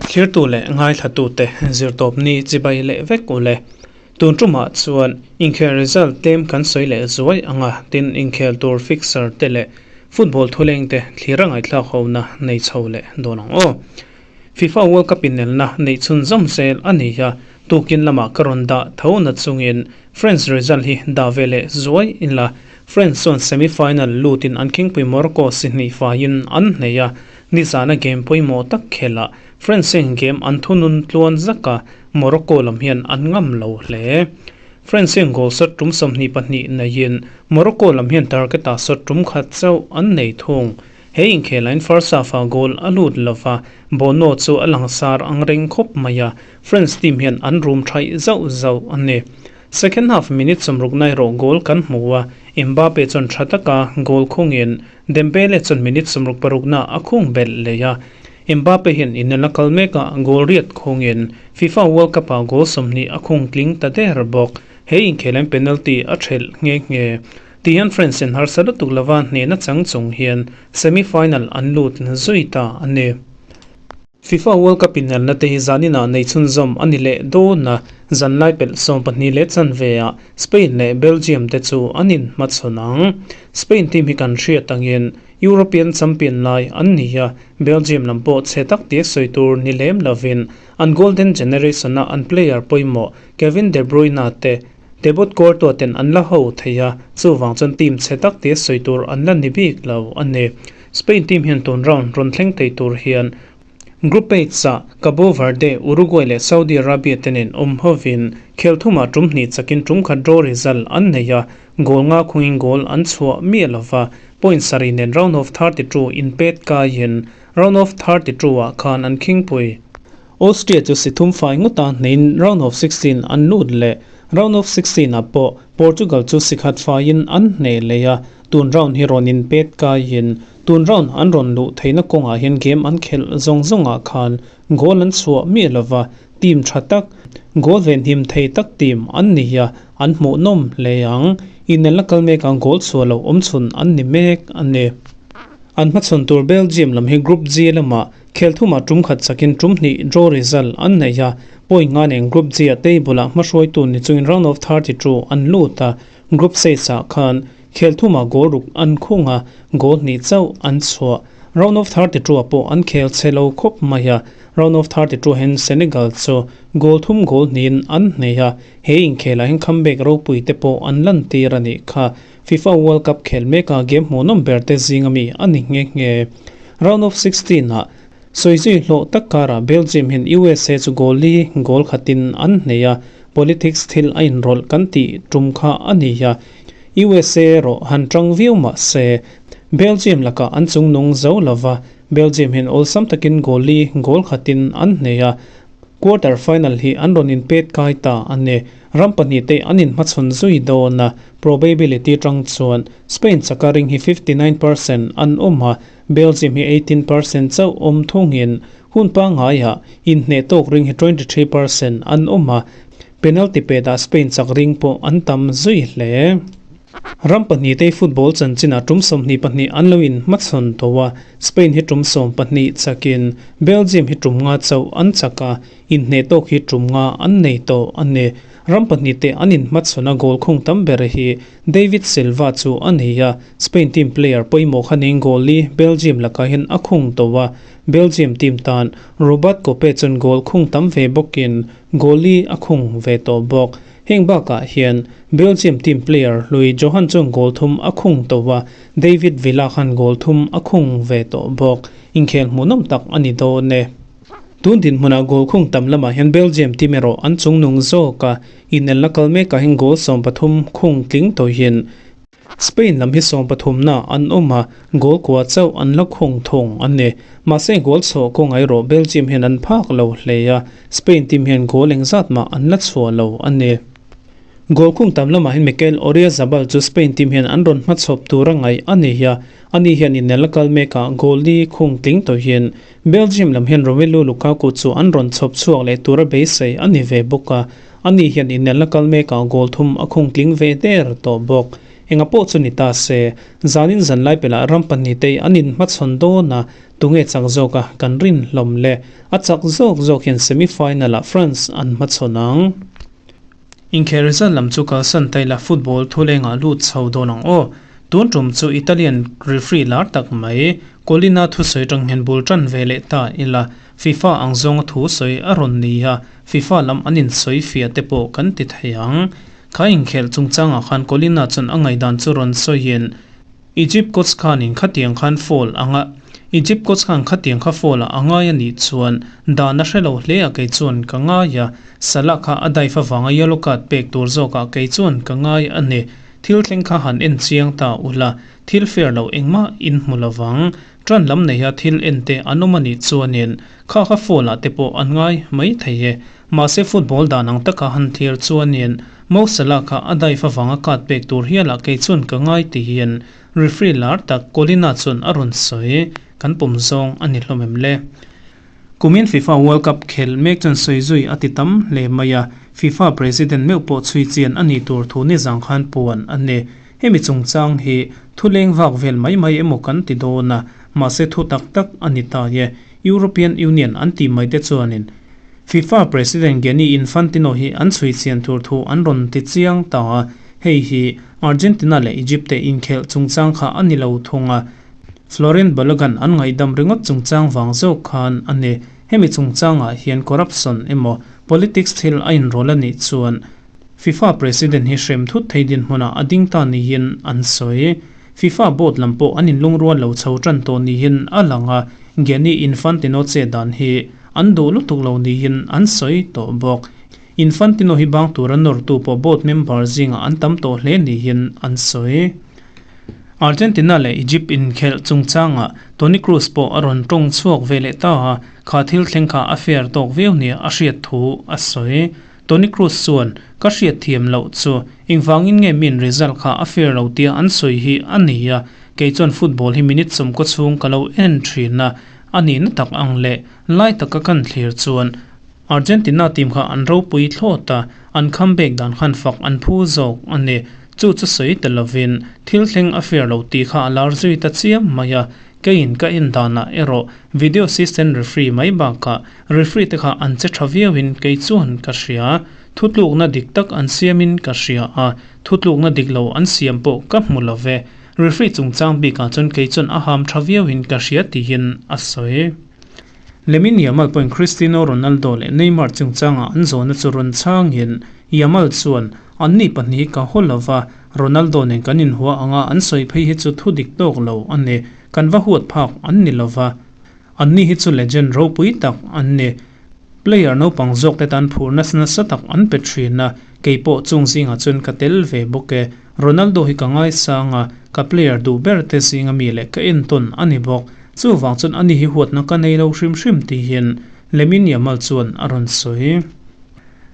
Thlirtu leh ngaithlatute zirtawpni chibai leh vek u le. Tun tumah chuan inkhel result tlem kan sawi leh zuai ang a, tin inkhel tur fixture te leh football thulengte thlir a ngaihthlak hona nei chho leh dawn ang aw. FIFA World Cup inelna neih chhunzawm zel a ni a, tukin lamah ka rawn dah tho na chungin France result hi dah ve leh zuai ila. France chuan semi-final lutin an khingpui Morocco si hnih faiin an hnei a, nizana game pawimawh tak khelah France hian game an thunun tluan zak a, Morocco lam hian an ngam lo hle. France hian goal shot tum 22 neiin Morocco lam hian target-ah shot tum khat chauh an nei thung. He inkhelain first half-ah goal a lut lova, Bono chu a langsar ang reng khawp mai a, France team hian an rum thaih zauh zauh a ni. Second half minute 60 erawh goal kan hmu a, Mbappe chuan tha taka goal khungin Dembele chuan minute 66na a khung belh leh a, Mbappe hian inel a kal mekah goal riat khungin FIFA World Cup-ah goal 20 a khung tling ta der bawk. He inkhelain penalty a thelh nghe nghe. Ti hian France in harsa lutuk lova hnehna chang chung hian semi-final an lut zui ta a ni. FIFA World Cup inelna te hi zaninah nei chhunzawm a ni leh dawn a, zanlai pelh 12 leh chanve ah Spain leh Belgium te chu an inhmachhawn ang. Spain team hi kan hriat angin European champion lai an ni a, Belgium lam pawh chhe tak tia sawi tur ni lem lovin an golden generation a an player pawimawh Kevin De Bruyne te Debut Courtois ten an la ho thei a, chuvang chuan team chhe tak tia sawi tur an la ni bik lo a ni. Spain team hian tun round rawn thleng thei tur hian Group H-ah Cabo Verde, Uruguay leh Saudi Arabia te nen awm hovin khel thumah tum hnih chakin tum khat draw result an nei a, goal nga khungin goal an chhuah miah lova, point sarih nen round of 32 inpet kaiin round of 32 ah khan an khingpui. Austria chu si thum fai ngawta hneiin round of 16 an lut leh. Round of 16 ah pawh Portugal chu si khat faiin an hneh leh a, tun round hi rawn inpet kaiin tun round an rawn luh theihna kawngah hian game an khelh zawng zawngah khan goal an chhuah miah lova, team tha tak, goal venhim thei tak team an ni a, an hmuhnawm hle ang. Inelna kal mekah goal chhuah loh awmchhun an ni mek a ni. An hmachhawn tur Belgium lam hi Group G lamah Khel thumah tum khat chakin tum hnih draw result an nei a, point nga nen Group G ah table ah hmahruaitu ni chungin round of 32 an lut a, group stage ah khan khel thumah goal ruk an khung a, goal hnih chauh an chhuah. Round of 32 ah pawh an khel chhe lo khawp mai a, round of 32 hian Senegal chu goal thum goal hnihin an hnei a, he inkhelah hian comeback ropui te pawh an lantir a nih kha. FIFA World Cup khel meka game hmuhnawm ber te zing ami a ni nghe nghe. Round of 16 ah sawizui hlawh tak karah Belgium hian USA chu goal li goal khatin an hnei a, politics thil a inrawlh kan tih tum kha a ni a, USA erawh han tang viau mah se Belgium lakah an chungnung zo lova, Belgium hian awlsam takin goal li goal khatin an hnei a, Quarter final hi an rawn inpet kai ta a ni. Ram pahnih te an inhmachhawn zui dawn a, probability tang chuan Spain chaka ring hi 59% an awm a, Belgium hi 18% chauh awm thungin hun pangaiah inhneh tawk ring hi 23% an awm a, penalty petah Spain chak ring pawh an tam zui hle. Ram pahnih te football chanchinah tum 22 an lo inhmachhawn tawh a, Spain hi tum 12 chakin Belgium hi tum nga chauh an chak a, inhneh tawk hi tum nga an nei tawh a ni. Ram pahnih te an inhmachhawn a, goal khung tam ber hi David Silva chu a ni a, Spain team player pawimawh kha niin goal li Belgium lakah hian a khung tawh a, Belgium team tan Robert Kope chuan goal khung tam ve bawkin goal li a khung ve tawh bawk. Heng bakah hian Belgium team player hlui Johan chuan goal thum a khung tawh a, David Villa khan goal thum a khung ve tawh bawk. Inkhel hmuhnawm tak a ni dawn e. Tun dinhmunah goal khung tam lamah hian Belgium team erawh an chungnung zawk a, inelna kal mekah hian goal 13 khung tling tawhin Spain lam hi 13na an awm a, goal kua chauh an la khung thung a ni. Mahse goal chhuah kawng erawh Belgium hian an phak lo hle a, Spain team hian goal engzat mah an la chhuah lo a ni. Goal khung tam lamah hian Mikel Oyarzabal chu Spain team hian an rawn hmachhawp tur a ngaih a ni a, ani hian inel a kal mekah goal li khung tling tawhin Belgium lam hian Romelu Lukaku chu an rawn chhawp chhuak leh tur a beisei a ni ve bawk a, ani hian inelna kal mekah goal thum a khung tling ve der tawh bawk. Enga pawh chu ni ta se, zanin zanlai pelah ram pahnih te an inhmachhawn dawn a, Tunge chak zawka kan rin hlawm le? A chak zawk zawk hian semi-final-ah France an hmachhawn ang. Inkhel result lam chu kalsan ta ila football thulengah lut chho dawn ang aw. Tun tum chu Italian referee lar tak mai Collina thusawi tang hian bul tan ve leh ta ila FIFA ang zawnga thu sawi a rawn ni a, FIFA lam an insawi fiah te pawh kan ti thei ang. Kha inkhelh chungchangah khan Collina chuan a ngaihdan chu rawn sawiin Egypt coach khanin khatiang khan foul anga Egypt coach khan khatiang kha foul ah a ngai a nih chuan dan a hre lo hle a kei chuan ka ngai a, Salah kha a dive avanga yellow card pek tur zawkah kei chuan ka ngai a ni. Thil thleng kha han en chiang ta ula, thil fair lo engmah in hmu lovang. Ṭan lam neiha thil en te an awm a nih chuanin kha kha foul ah te pawh an ngai mai thei e. Mahse football dan ang taka han thlir chuanin Mo Salah kha a dive avanga card pek tur hialah kei chuan ka ngai tihin referee lar tak Collina chuan a rawn sawi. Kan pawm zawng a ni hlawm em le? Kumin FIFA World Cup khelh mek chuan sawi zui a ti tam hle mai a, FIFA President meuh pawh chhui chian a nih tur thu nizang khan puan a ni. Hemi chungchang hi thu leng vak vel mai mai emaw kan ti dawn a, mahse thu tak tak a ni ta e. European Union an tih mai te chuanin FIFA President Gianni Infantino hi an chhui chian tur thu an rawn ti chiang ta a, hei hi Argentina leh Egypt te inkhelh chungchang kha a ni lo thung a, Florent Balogun an ngaihdam ringawt chungchang vang zawk khan a ni. Hemi chungchangah hian corruption emaw politics thil a inrawlh a nih chuan FIFA President hi hrem thut thei dinhmunah a ding ta niin an sawi. FIFA board lam pawh an inlungrual lo chho tan tawh niin a lang a, Gianni Infantino che dan hi an duh lutuk lo niin an sawi tawh bawk. Infantino hi bang tura nawrtu pawh board member zingah an tam tawh hle niin an sawi. Argentina leh Egypt inkhelh chungchangah Toni Kroos pawh a rawn tawng chhuak ve leh ta a, kha thil thleng kha a fair tawk viau nia a hriat thu a sawi. Toni Kroos chuan, Ka hriat thiam loh chu, engvangin nge min result kha a fair lo tia an sawi hi a ni a, kei chuan football hi minute sawmkaw chhung ka lo en thin a, a nihna tak ang leh lai taka kan thlir chuan Argentina team kha an ropui thlawt a, an comeback dan khan fak an phu zawk a ni. Chu chu sawi ta lovin thil thleng a fair lo tih kha a lar zui ta chiam mai a, keiin ka en danah erawh video assistant referee mai bakah referee te kha an che tha viauin kei chuan ka hria. Thutlukna dik tak an siamin ka hria a, thutlukna dik lo an siam pawh ka hmu lo ve. Referee chungchang bikah chuan kei chuan a ham tha viauin ka hria tihin a sawi. Lamine Yamal pawhin Cristiano Ronaldo leh Neymar chungchangah an zawhna chu rawn chhangin Yamal chuan, Anni pahnih ka haw lo va, Ronaldo nen kan inhua anga an sawi phei hi chu thu dik tawk lo a ni, kan va huat phak an ni lo va. Anni hi chu legend ropui tak an ni. Player naupang zawk te tan phur nasa nasa tak an pe thin a, kei pawh chung zingah chuan ka tel ve bawk e. Ronaldo hi ka ngaisang a, ka player duh ber te zinga mi leh ka entawn a ni bawk. Chuvang chuan ani hi huatna ka nei lo hrim hrim tihin Lamine Yamal chuan a rawn sawi.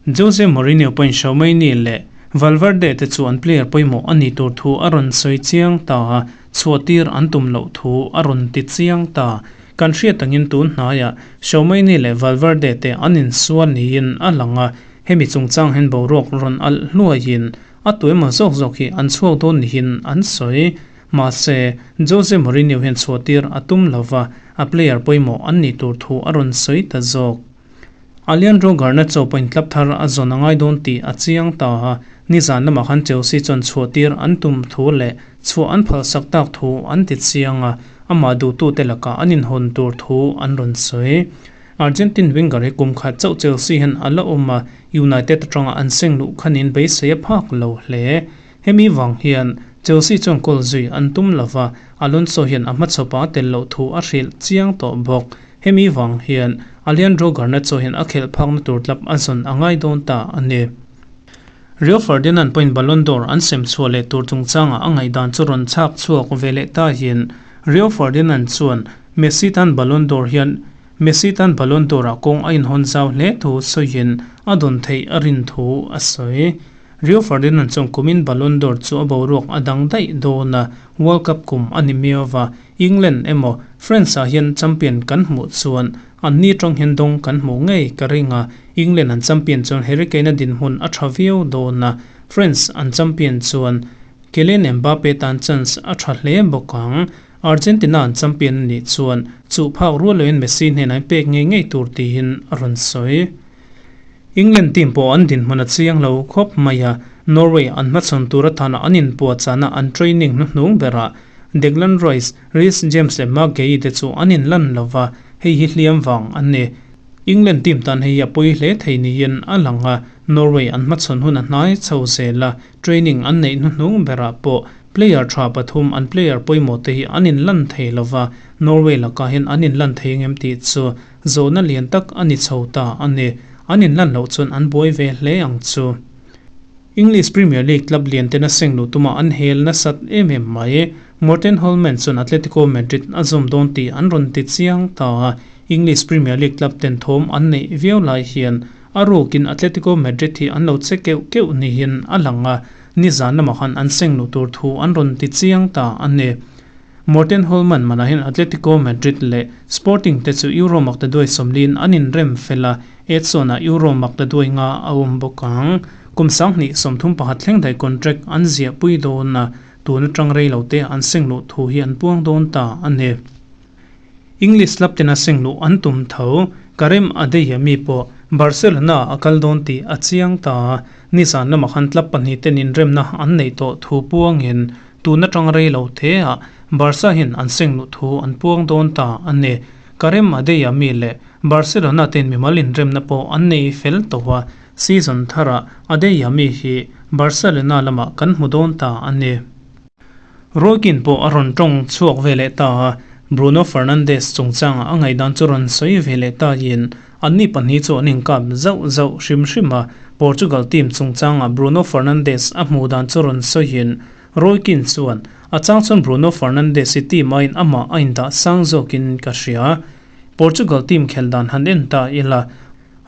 Jose Mourinho pawhin Schaumeini leh Valverde te chu an player pawimawh a nih tur thu a rawn sawi chiang ta a, chhuahtir an tum loh thu a rawn ti chiang ta. Kan hriat angin tun hnaiah Schaumeini leh Valverde te an insual niin a lang a, hemi chungchang hian boruak rawn alh hluaiin a tuemaw zawk zawk hi an chhuak dawn niin an sawi. Mahse, Jose Mourinho hian chhuahtir a tum lova, a player pawimawh an nih tur thu a rawn sawi ta zawk. Alejandro Garnacho pawhin club thar a zawn a ngai dawn tih a chiang ta a, nizan lamah khan Chelsea chuan chhuahtir an tum thu leh chhuah an phalsak tak thu an ti chiang a, amah duhtute lakah an inhawn tur thu an rawn sawi. Argentine winger hi kum khat chauh Chelsea hian a la awm a, United atanga an seng luh khanin beisei a phak lo hle. Hemi vang hian Chelsea chuan goal zui an tum lova, Alonso hian a hmachhawpa tel loh thu a hrilh chiang tawh bawk. Hemi vang hian Alejandro Garnacho hian a khelh phakna tur tlap a zawn a ngai dawn ta a ni. Rio Ferdinand pawhin Ballon d'Or an sem chhuah leh tur chungchangah a ngaihdan chu rawn chhak chhuak ve leh ta hian Rio Ferdinand chuan Messi tan Ballon d'Or hian Messi tan Ballon d'Or-ah kawng a inhawn zau hle thu sawiin a dawn theih a rin thu a sawi. Rio Ferdinand chuan kumin Ballon d'Or chu a boruak a dang daih dawn a, World Cup kum a ni miau va, England emaw France ah hian champion kan hmuh chuan anni tawng hian dawng kan hmuh ngei ka ring a, England an champion chuan Harry Kane a dinhmun a tha viau dawn a, France an champion chuan Kylian Mbappe tan chance a tha hle bawk ang. Argentina an champion a nih chuan chuh phak rual loin Messi hnenah in pek ngei ngei tur tiin a rawn sawi. England team pawh an dinhmun a chiang lo khawp mai a, Norway an hmachhawn tur atana an inpuahchahna an training hnuhnung berah Declan Rice, Reece James leh Marc Guehi te chu an inlan lo va, hei hi hliam vang a ni. England team tan hei hi a pawi hle thei niin a lang a, Norway an hmachhawn hun a hnai chho zel a, training an neih hnuhnung berah pawh Player tha pathum an player pawimawh te hi an inlan thei lova, Norway lakah hian an inlan thei ngem tih chu zawhna lian tak a ni chho ta a ni. An inlan loh chuan an buai ve hle ang chu. English Premier League club lian tena seng luh tuma an hel nasat em em mai. Morten Hjulmand chuan Atletico Madrid a zawm dawn tih an rawn ti chiang ta a, English Premier League club ten thawm an neih viau lai hian a rukin Atletico Madrid hi an lo che keuh keuh niin a lang a, Nizan lamah khan an seng luh tur thu an rawn ti chiang ta a ni. Morten Hjulmand manah hian Atletico Madrid leh Sporting te chu Euro maktaduai sawmliin an inrem fel a, Edson-ah Euro maktaduai nga a awm bawk ang. Kum 2031 thleng daih contract an ziahpui dawn a, tun atang rei lo te an seng luh thu hi an puang dawn ta a ni. English club tena seng luh an tum tho. Karim Adeyemi pawh Barcelona a kal dawn tih a chiang ta. Nizan lamah khan club pahnih ten inremna an neih tawh thu puangin tun atang rei lo the ah Barca hian an seng luh thu an puang dawn ta a ni. Karim Adeyemi leh Barcelona ten mimal inremna pawh an nei fel tawh a, season tharah Adeyemi hi Barcelona lamah kan hmu dawn ta a ni. Roy Keane pawh a rawn tawng chhuak ve leh ta a, Bruno Fernandes chungchangah a ngaihdan chu rawn sawi ve leh tahin anni pahnih chu an inkap zauh zauh hrim hrim a, Portugal team chungchangah Bruno Fernandes a hmuh dan chu rawn sawiin Roy Keane chuan, A chang chuan Bruno Fernandes hi team aiin amah a indah sang zawkin ka hria. Portugal team khelh dan han en ta ila,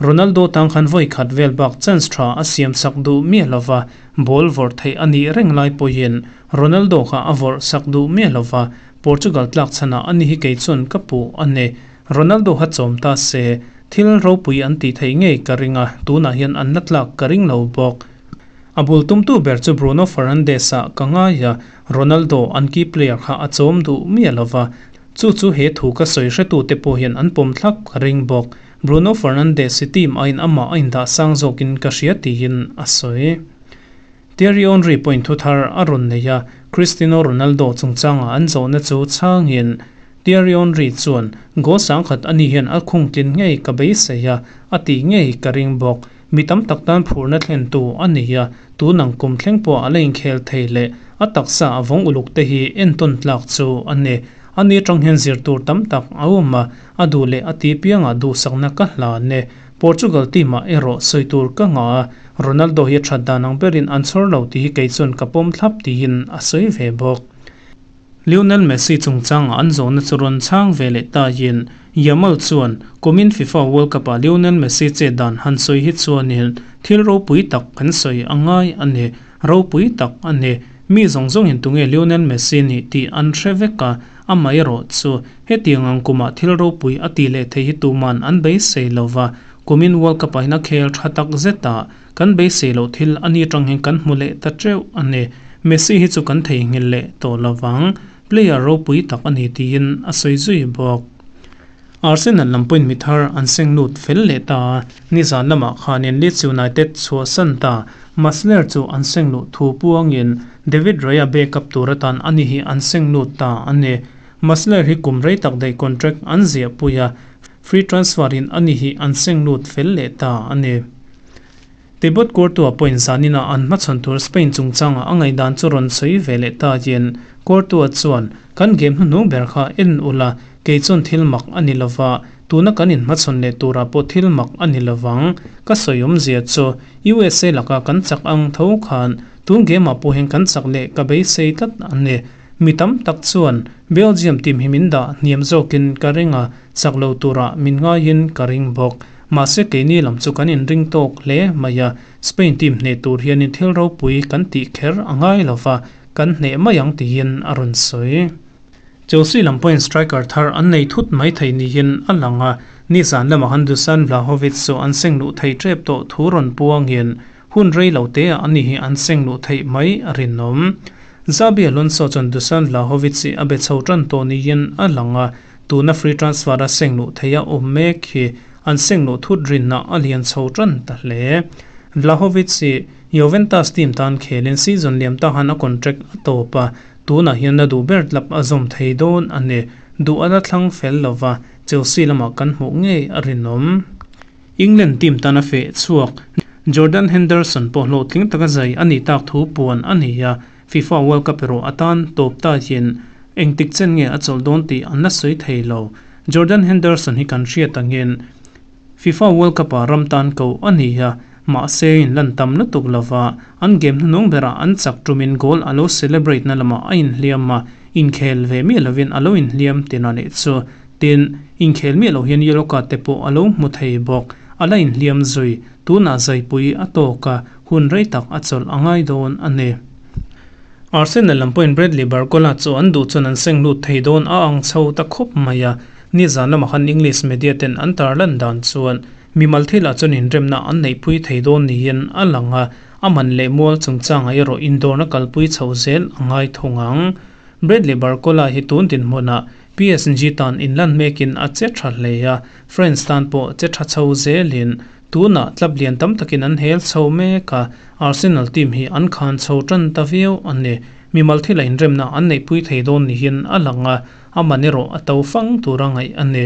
Ronaldo tang khan vawi khat vel bak chance tha a siam sak duh miah lova, ball vawrh theih a nih reng lai pawhin Ronaldo kha a vawrh sak duh miah lova, Portugal tlak chhanah a ni hi kei chuan ka puh a ni. Ronaldo kha chawm ta se, thil ropui an tih theih ngei ka ring a, tunah hian an la tlak ka ring lo bawk. A bul tumtu ber chu Bruno Fernandes-ah ka ngai a, Ronaldo an key player kha a chawm duh miah lova, chu chu he thu ka sawi hretute pawh hian an pawm thlap ka ring bawk. Bruno Fernandes hi team aiin amah a indah sang zawkin ka hria tiin a sawi. Thierry Henry pawhin thu thar a rawn nei a, Cristiano Ronaldo chungchanga an zawhna chu chhangin Thierry Henry chuan goal sangkhat ani hian a khung tlin ngei ka beisei a, a tih ngei ka ring bawk. Mi tam tak tan phurna thlentu a ni a, tun ang kum thleng pawh a la inkhel thei leh a taksa a vawng uluk te hi entawn tlak chu a ni. Ani atang hian zir tur tam tak a awm a, a duh leh a ti piangah duhsakna ka hlan e. Portugal team ah erawh sawi tur ka ngah a, Ronaldo hi a that dan ang berin an chhawr lo tih hi kei chuan ka pawm thlap tiin a sawi ve bawk. Lionel Messi chungchangah an zawhna chu rawn chhang ve leh tahin Yamal chuan kumin FIFA World Cup ah Lionel Messi chet dan han sawi hi chuanin thil ropui tak kan sawi a ngai a ni, ropui tak a ni. Mi zawng zawngin tunge Lionel Messi nih tih an hre vek a, amaherawh chu hetiang ang kumah thil ropui a tih leh theih hi tuman an beisei lo va, kumin World Cup ah hian a khel tha tak zet a, kan beisei loh thil a ni atang hian kan hmu leh ta teuh a ni. Messi hi chu kan theihnghilh leh tawh lo vang, player ropui tak a ni tiin a sawi zui bawk. Arsenal lam pawhin mi thar an seng lut fel leh ta a, nizan lamah khanin Leeds United chhuahsan ta Masler chu an seng luh thu puangin David Raya backup tur atan ani hi an seng lut ta a ni. Masler hi kum rei tak daih contract an ziahpui a, free transfer in ani hi an seng lut fel leh ta a ni. Tibot Courtois pawhin zaninah an hmachhawn tur Spain chungchangah a ngaihdan chu rawn sawi ve leh ta yin. Courtois chuan, Kan game hnuhnung ber kha en ula, kei chuan thil mak a ni lova, tuna kan inhmachhawn leh turah pawh thil mak a ni lovang. Ka sawi awmzia chu USA laka kan chak ang tho khan tun game ah pawh hian kan chak leh ka beisei tlat a ni. Mi tam tak chuan Belgium team hi min dah hniam zawkin ka ring a, chak lo turah min ngaiin ka ring bawk. Mahse keini lam chu kan inring tawk hle mai a, Spain team hneh tur hianin thil ropui kan tih kher a ngai lo va, kan hneh mai ang tiin a rawn sawi. Chelsea lam pawhin striker thar an nei thut mai thei niin a lang a, nizan lamah khan Dusan Vlahovic chu an seng luh thei tep tawh thu rawn puangin hun rei lo teah ani hi an seng luh theih mai a rinawm. Xabi Alonso chuan Dusan Vlahovic hi a be chho tan tawh niin a lang a, tuna free transfer a seng luh theih a awm mek hi an seng luh thut rinna a lian chho tan ta hle. Vlahovic hi Juventus team tan khelin season liam ta han a contract a tawp a, tunah hian a duh ber tlap a zawm thei dawn a ni. Duh a la thlang fel lova, Chelsea lamah kan hmuh ngei a rinawm. England team tan a feh chhuak. Jordan Henderson pawh hlawhtling taka zai a nih tak thu puan a ni a, FIFA World Cup erawh a tan tawp ta hian engtik chen nge a chawlh dawn tih an la sawi thei lo. Jordan Henderson hi kan hriat angin FIFA World Cup-ah ram tan koh a ni a, mahse inlan tam lutuk lova an game hnuhnung berah an chak tumin goal a lo celebrate na lamah a inhliam a, inkhel ve miah lovin a lo inhliam tina leh chu. Tin, inkhel miah loh hian yellow card te pawh a lo hmu thei bawk. A la inhliam zui. Tunah zaipui a tawk a, hun rei tak a chawlh a ngai dawn a ni. Arsenal lam pawhin Bradley Barcola chu an duh chuan an seng lut thei dawn a ang chho ta khawp mai a. Nizan lamah khan English media ten an tarlan dan chuan mimal thilah chuan inremna an neihpui thei dawn niin a lang a, a man leh mual chungchangah erawh indawrna kalpui chho zel a ngai thung ang. Bradley Barcola hi tun dinhmunah PSG tan inlan mekin a che tha hle a, France tan pawh che tha chho zelin tunah club lian tam takin an hel chho mek a, Arsenal team hi an khan chho tan ta viau a ni. Mimal thila inremna an neihpui thei dawn niin a lang a, a man erawh a to fang tura ngaih a ni.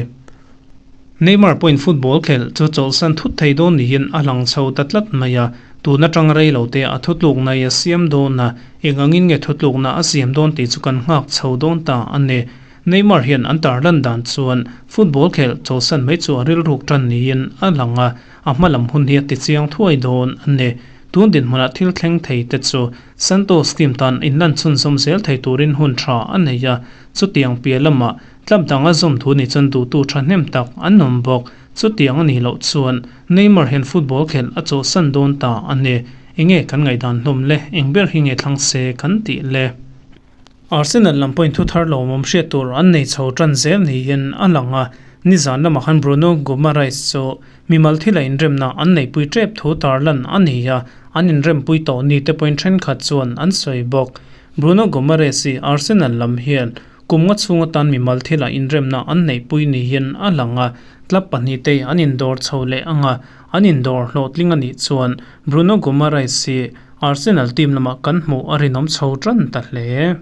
Neymar pawhin football khelh chu chawlhsan thut thei dawn niin a lang chho ta tlat mai a, tun atang rei lo te a thutlukna i a siam dawn a, eng angin nge thutlukna a siam dawn tih chu kan nghak chho dawn ta a ni. Neymar hian an tarlan dan chuan football khelh chawlhsan mai chu a rilruk tan niin a lang a, a hma lam hun hi a tichiang thuai dawn a ni. Tun dinhmunah thil thleng thei te chu Santos team tan inlan chhunzawm zel thei turin hun tha a nei a, chutiang piah lamah Club dang a zawm thu ni chuan duhtu thahnem tak an awm bawk. Chutiang a nih loh chuan Neymar hian football khelh a chawhsan dawn ta a ni. Enge kan ngaihdan hlawm le? Eng ber hi nge thlang se kan tih le? Arsenal lam pawhin thu thar lawmawm hriat tur an nei chho tan zel niin a lang a, nizan lamah khan Bruno Guimaraes chu mimal thila inremna an neihpui tep thu tarlan a ni a, an inrempui tawh ni te pawhin thenkhat chuan an sawi bawk. Bruno Guimaraes hi Arsenal lam hian Kum nga chhung atan mimal thilah inremna an neihpui niin a lang a, club pahnihte an indawr chho leh ang a, an indawr hlawhtling a nih chuan Bruno Guimaraes hi Arsenal team lamah kan hmuh a rinawm chho tan ta hle.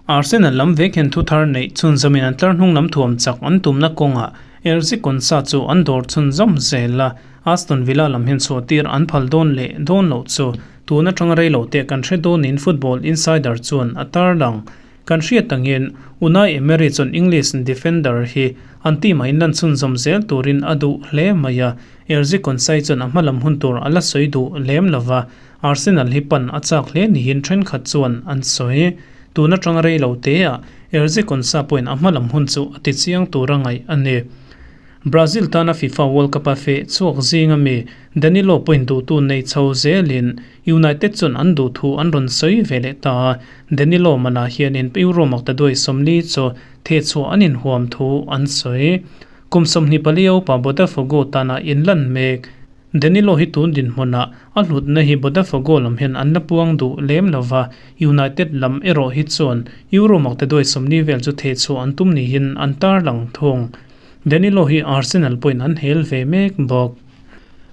Arsenal lam vek hian thu thar neih chhunzawmin an tlar hnung lam thuam chak an tumna kawngah Erzi Konsa chu an dawr chhunzawm zel a, Aston Villa lam hian chhuahtir an phal dawn leh dawn loh chu tun atanga rei lo teh kan hre dawnin Football Insider chuan a tarlang. Kan hriat angin Unai Emery chuan English defender hi an team ah inlan chhunzawm zel turin a duh hle mai a, Erzi Konsai chuan a hmalam hun tur a la sawi duh lem lova, Arsenal hi pan a chak hle niin thenkhat chuan an sawi. Tun atanga rei lo te ah Erzi Konsa pawhin a hmalam hun chu a tichiang tura ngaih a ni. Brazil tana FIFA World Cup a feh chhuak zing ami Danilo pawhin duhtu nei chho zelin United chuan an duh thu an rawn sawi ve leh ta a, Danilo manah hianin Euro maktaduai 40 chu thehchhuah an inhuam thu an sawi. Kum 24 upa Botafogo tana inlan mek Danilo hi tun dinhmunah a hlutna hi Botafogo lam hian an la puang duh lem lova, United lam erawh hi chuan Euro maktaduai 40 vel chu thehchhuah an tum niin an tarlang thung. Danilo hi Arsenal pawhin an hel ve mek bawk.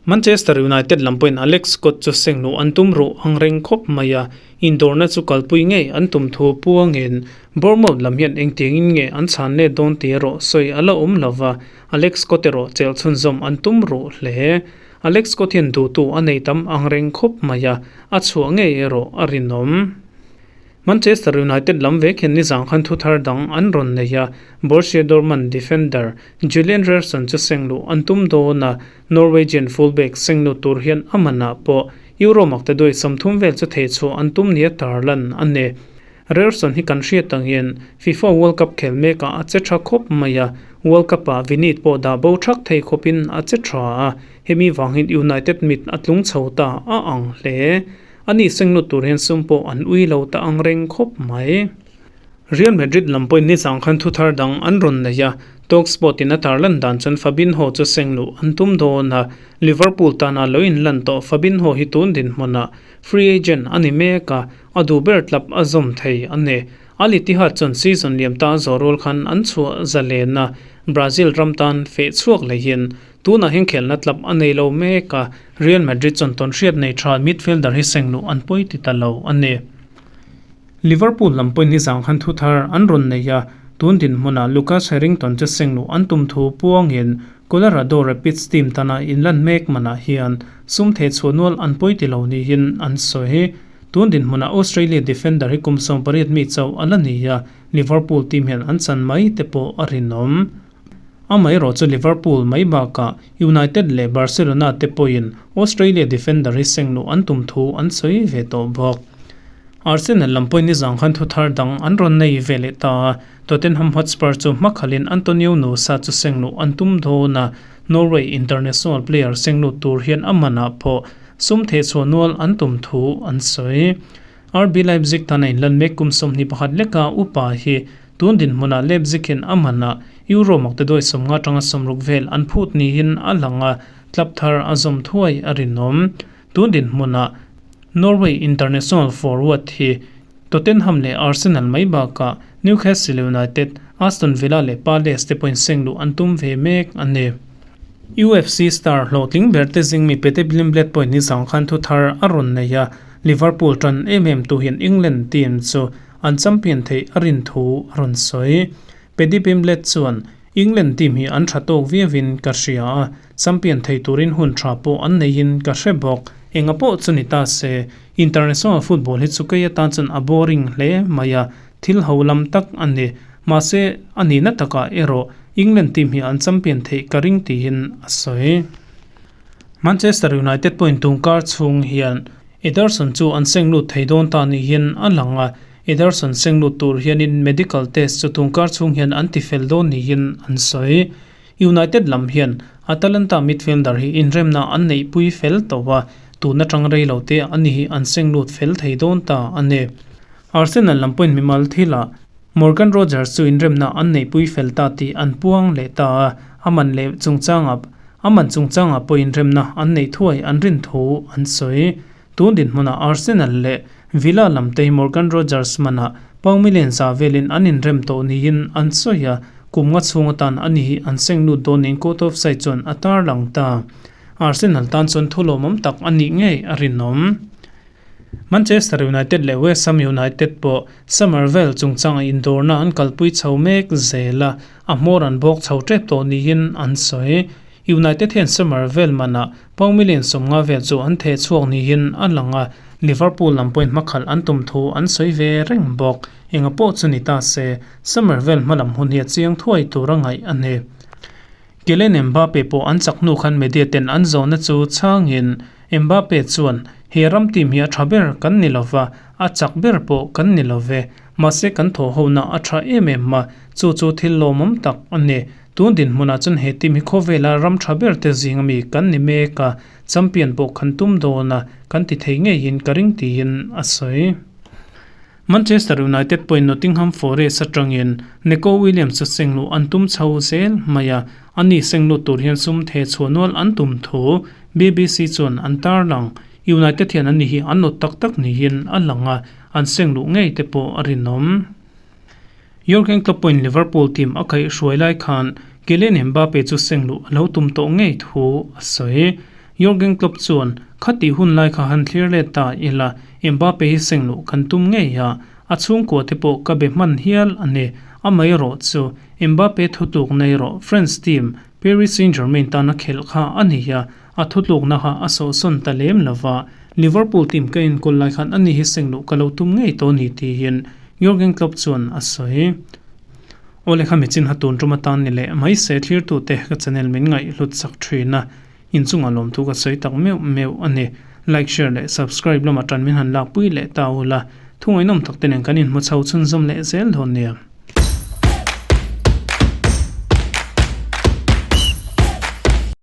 Manchester United lam pawhin Alex Scott chu seng luh an tum ruh ang reng khawp mai a, indawrna chu kalpui ngei an tum thu puangin Bournemouth lam hian engtiangin nge an chhan let dawn tih erawh sawi a la awm lo va, Alex Scott erawh chelh chhunzawm an tum ruh hle. Alex Scott hian duhtu a nei tam ang reng khawp mai a, a chhuah ngei erawh a rinawm. Manchester United lam vek hian nizang khan thu thar dang an rawn nei a, Borussia Dortmund defender Julian Ryerson chu seng luh an tum dawn a, Norwegian fullback seng lut tur hian a manah pawh Euro maktaduai 30 vel chu thehchhuah an tum nia tarlan a ni. Ryerson hi kan hriat angin FIFA World Cup khel mekah a che tha khawp mai a, World Cup-ah Vinit pawh dah bo thak thei khawpin a che tha a, hemi vangin United mit a tlung chho ta a ang hle. A nih seng lut tur hian sum pawh an ui lo ta ang reng khawp mai. Real Madrid lam pawhin nizang khan thu thar dang an rawn nei a, Talksport in a tarlan dan chuan Fabinho chu seng luh an tum dawn a, Liverpool tana lo inlan tawh Fabinho hi tun dinhmunah free agent a ni mek a, a duh ber tlap a zawm thei a ni. Al Ittihad chuan season liam ta zawh rual khan an chhuah zalen a, Brazil ram tan feh chhuak leihin tunah hian khelhna tlap a nei lo mek a, Real Madrid chuan tawnhriat nei tha midfielder hi seng luh an pawi ti ta lo a ni. Liverpool lam pawhin nizang khan thu thar an rawn nei a, tun dinhmunah Lucas Harrington chu seng luh an tum thu puangin Colorado Rapids team tana inlan mek manah hian sum theh chhuah nual an pawi ti lo niin an sawi. Tun dinhmunah Australia defender hi kum 18 mi chauh a la ni a, Liverpool team hian an chan mai te pawh a rinawm. Amaherawh chu Liverpool mai bakah United leh Barcelona te pawhin Australia defender hi seng luh an tum thu an sawi ve tawh bawk. Arsenal lam pawhin nizang khan thu thar dang an rawn nei ve leh ta a, Tottenham Hotspur chu hmakhalin Antonio Nusa chu seng luh an tum dawn a, Norway international player seng lut tur hian a manah pawh sum thehchhuah nual an tum thu an sawi. RB Leipzig tan a inlan mek kum 21 leka upa hi tun dinhmunah Leipzig hian a manah Euro maktaduai 50 atanga 60 vel an phut niin a lang a, club thar a zawm thuai a rinawm. Tun dinhmunah Norway international forward hi Tottenham leh Arsenal mai bakah Newcastle United, Aston Villa leh Palace te pawhin seng luh an tum ve mek a ni. UFC star hlawhtling ber te zing mi Pete Blimblett pawhin nizang khan thu thar a rawn nei a, Liverpool tan em em tu hian England team chu an champion theih a rin thu a rawn sawi. Paddy Pimblett chuan, England team hi an tha tawk viauin ka hria a, champion thei turin hun tha pawh an neiin ka hre bawk. Enga pawh chu ni ta se, international football hi chu kei atan chuan a boring hle mai a, thil ho lam tak a ni. Mahse, a nihna takah erawh England team hi an champion theih ka ring tiin a sawi. Manchester United pawhin tungkar chhung hian Ederson chu an seng lut thei dawn ta niin a lang a, Ederson seng lut tur hianin medical test chu tungkar chhung hian an ti fel dawn niin an sawi. United lam hian Atalanta midfielder hi inremna an neihpui fel tawh a, tun atang rei lo te a ni hi an seng lut fel thei dawn ta a ni. Arsenal lam pawhin mimal thilah Morgan Rogers chu inremna an neihpui fel ta tih an puang leh ta a, a man leh chungchangah a man chungchangah pawh inremna an neih thuai an rin thu an sawi. Tun dinhmunah Arsenal leh Villa lam te hi Morgan Rogers manah pound million za velin an inrem tawh niin an sawi a, kum nga chhung atan a ni hi an seng lut dawn niin Court of Side chuan a tarlang ta. Arsenal tan chuan thu lawmawm tak a nih ngei a rinawm. Manchester United leh West Ham United pawh Summerville chungchanga indawrna an kalpui chho mek zel a, a hmawr an bawk chho tep tawh niin an sawi. United hian Summerville manah pound million 50 vel chu an theh chhuak niin a lang a, Liverpool lam pawhin hmakhalh an tum thu an sawi ve reng bawk. Enga pawh chu ni ta se, Summerville hmalam hun hi a chiang thuai tur a ngaih a ni. Kylian Mbappe pawh an chak hnu khan media ten an zawhna chu chhangin Mbappe chuan, He ram team hi a tha ber kan ni lova, a chak ber pawh kan ni lo ve. Mahse kan thawh hona a tha em em a, chu chu thil lawmawm tak a ni. Tun dinhmunah chuan he team hi khawvela ram tha ber te zing ami kan ni mek a, champion pawh kan tum dawn a, kan ti thei ngeiin ka ring tiin a sawi. Manchester United pawhin Nottingham Forest atangin Neco Williams a seng luh an tum chho zel mai a, ani seng lut tur hian sum theh chhuah nual an tum thu BBC chuan an tarlang. United hian ani hi an nawt tak tak niin a lang a, an seng luh ngei te pawh a rinawm. Jurgen Klopp pawhin Liverpool team a kaihhruai lai khan Kylian Mbappe chu seng luh a lo tum tawh ngei thu a sawi. Jurgen Klopp chuan, Khatih hun lai kha han thlir let ta ila, Mbappe hi seng luh kan tum ngei a, a chhungkua te pawh ka be hman hial a ni. Amaherawh chu, Mbappe thutluk nei rawh France team Paris Saint-Germain tana khelh kha a ni a, a thutlukna kha a sawhsawn ta lem lo va, Liverpool team ka enkawl lai khan ani hi seng luh ka lo tum ngei tawh ni tiin Jurgen Klopp chuan a sawi. Aw le kha michin ha tun tum atan ni leh mai se thlirtute ka channel min ngaih hlut sak thin a, inchungah lawmthu ka sawi tak meuh meuh a ni. Like, share leh subscribe lamah tan min han lakpui leh ta ula, thungainawm tak te nen kan inhmu chho chhunzawm leh zel dawn nia.